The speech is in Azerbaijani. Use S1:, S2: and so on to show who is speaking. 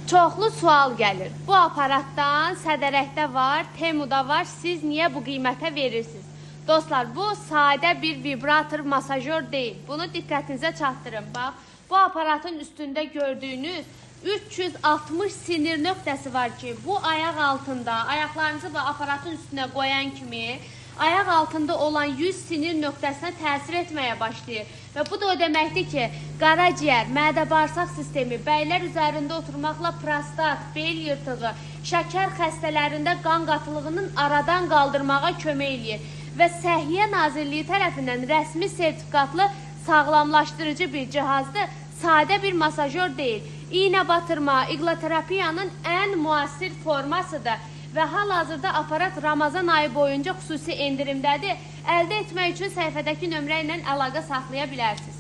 S1: Çoxlu sual gəlir. Bu aparatdan Sədərəkdə var, Temuda var. Siz niyə bu qiymətə verirsiniz? Dostlar, bu sadə bir vibrator masajör deyil. Bunu diqqətinizə çatdırın. Bax, bu aparatın üstündə gördüyünüz 360 sinir nöqtəsi var ki, bu ayaq altında, ayaqlarınızı bu aparatın üstünə qoyan kimi ayaq altında olan 100 sinir nöqtəsinə təsir etməyə başlayır. Və bu da o deməkdir ki, qaraciyər, mədə-bağırsaq sistemi, bəylər üzərində oturmaqla prostat, bel yırtığı, şəkər xəstələrində qan qatılığının aradan qaldırmağa kömək eləyir. Və Səhiyyə Nazirliyi tərəfindən rəsmi sertifikatlı sağlamlaşdırıcı bir cihazdır, sadə bir masajör deyil. İynə batırma, iqloterapiyanın ən müasir formasıdır. Və hal-hazırda aparat Ramazan ayı boyunca xüsusi endirimdədir. Əldə etmək üçün səhifədəki nömrə ilə əlaqə saxlaya bilərsiniz.